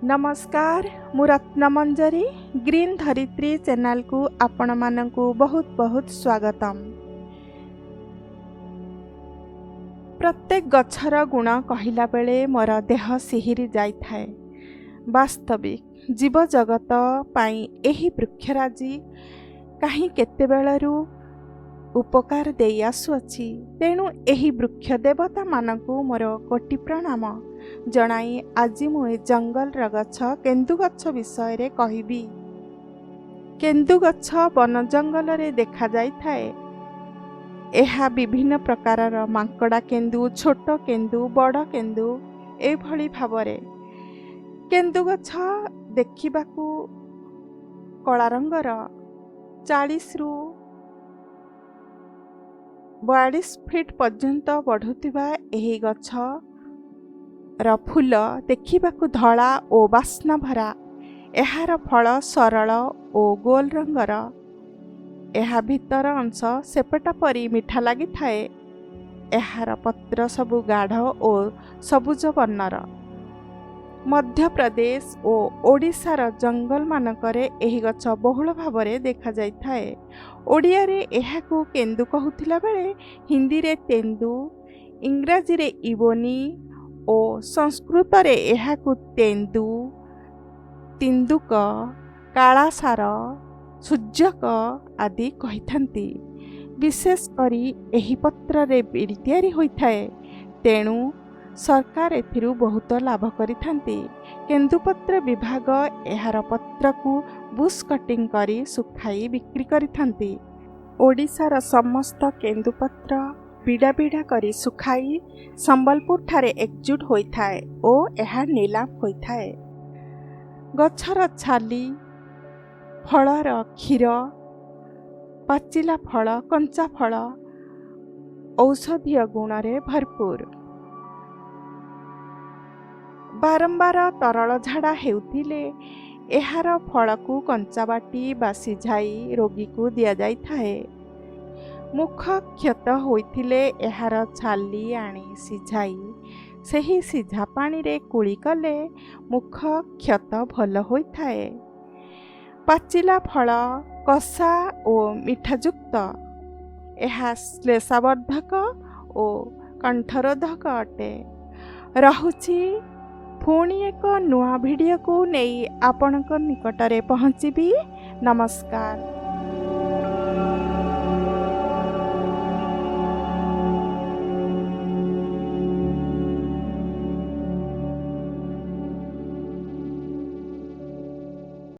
ନମସ୍କାର, ମୁଁ ରତ୍ନମଞ୍ଜରୀ। ଗ୍ରୀନ୍ ଧରିତ୍ରୀ ଚ୍ୟାନେଲକୁ ଆପଣମାନଙ୍କୁ ବହୁତ ବହୁତ ସ୍ୱାଗତମ। ପ୍ରତ୍ୟେକ ଗଛର ଗୁଣ କହିଲା ବେଳେ ମୋର ଦେହ ଶିହିରି ଯାଇଥାଏ। ବାସ୍ତବିକ ଜୀବଜଗତ ପାଇଁ ଏହି ବୃକ୍ଷରାଜି କାହିଁ କେତେବେଳରୁ ଉପକାର ଦେଇ ଆସୁଅଛି। ତେଣୁ ଏହି ବୃକ୍ଷ ଦେବତାମାନଙ୍କୁ ମୋର କୋଟି ପ୍ରଣାମ ଜଣାଇ ଆଜି ମୁଁ ଏ ଜଙ୍ଗଲର ଗଛ କେନ୍ଦୁ ଗଛ ବିଷୟରେ କହିବି। କେନ୍ଦୁ ଗଛ ବନ ଜଙ୍ଗଲରେ ଦେଖାଯାଇଥାଏ। ଏହା ବିଭିନ୍ନ ପ୍ରକାରର, ମାଙ୍କଡ଼ା କେନ୍ଦୁ, ଛୋଟ କେନ୍ଦୁ, ବଡ଼ କେନ୍ଦୁ, ଏଭଳି ଭାବରେ। କେନ୍ଦୁ ଗଛ ଦେଖିବାକୁ କଳା ରଙ୍ଗର। 40ରୁ 42 ଫିଟ୍ ପର୍ଯ୍ୟନ୍ତ ବଢ଼ୁଥିବା ଏହି ଗଛର ଫୁଲ ଦେଖିବାକୁ ଧଳା ଓ ବାସ୍ନା ଭରା। ଏହାର ଫଳ ସରଳ ଓ ଗୋଲ ରଙ୍ଗର। ଏହା ଭିତର ଅଂଶ ସେପଟା ପରି ମିଠା ଲାଗିଥାଏ। ଏହାର ପତ୍ର ସବୁ ଗାଢ଼ ଓ ସବୁଜ ବର୍ଣ୍ଣର। ମଧ୍ୟପ୍ରଦେଶ ଓ ଓଡ଼ିଶାର ଜଙ୍ଗଲମାନଙ୍କରେ ଏହି ଗଛ ବହୁଳ ଭାବରେ ଦେଖାଯାଇଥାଏ। ଓଡ଼ିଆରେ ଏହାକୁ କେନ୍ଦୁ କହୁଥିଲା ବେଳେ ହିନ୍ଦୀରେ ତେନ୍ଦୁ, ଇଂରାଜୀରେ ଇବୋନି ଓ ସଂସ୍କୃତରେ ଏହାକୁ ତେନ୍ଦୁ, ତିନ୍ଦୁକ, କାଳାସାର, ସୂର୍ଯ୍ୟକ ଆଦି କହିଥାନ୍ତି। ବିଶେଷ କରି ଏହି ପତ୍ରରେ ବିଡ଼ି ତିଆରି ହୋଇଥାଏ। ତେଣୁ ସରକାର ଏଥିରୁ ବହୁତ ଲାଭ କରିଥାନ୍ତି। କେନ୍ଦୁପତ୍ର ବିଭାଗ ଏହାର ପତ୍ରକୁ ବୁଶ୍ କଟିଂ କରି ଶୁଖାଇ ବିକ୍ରି କରିଥାନ୍ତି। ଓଡ଼ିଶାର ସମସ୍ତ କେନ୍ଦୁପତ୍ର ବିଡ଼ା ବିଡ଼ା କରି ଶୁଖାଇ ସମ୍ବଲପୁରଠାରେ ଏକଜୁଟ ହୋଇଥାଏ ଓ ଏହା ନିଲାମ ହୋଇଥାଏ। ଗଛର ଛାଲି, ଫଳର କ୍ଷୀର, ପାଚିଲା ଫଳ, କଞ୍ଚା ଫଳ ଔଷଧୀୟ ଗୁଣରେ ଭରପୁର। ବାରମ୍ବାର ତରଳ ଝାଡ଼ା ହେଉଥିଲେ ଏହାର ଫଳକୁ କଞ୍ଚା ବାଟି ବା ସିଝାଇ ରୋଗୀକୁ ଦିଆଯାଇଥାଏ। ମୁଖ କ୍ଷତ ହୋଇଥିଲେ ଏହାର ଛାଲି ଆଣି ସିଝାଇ ସେହି ସିଝା ପାଣିରେ କୁଳି କଲେ ମୁଖ କ୍ଷତ ଭଲ ହୋଇଥାଏ। ପାଚିଲା ଫଳ କଷା ଓ ମିଠାଯୁକ୍ତ। ଏହା ଶ୍ଲେଷାବର୍ଦ୍ଧକ ଓ କଣ୍ଠରୋଧକ ଅଟେ। ରହୁଛି, ପୁଣି ଏକ ନୂଆ ଭିଡ଼ିଓକୁ ନେଇ ଆପଣଙ୍କ ନିକଟରେ ପହଞ୍ଚିବି। ନମସ୍କାର।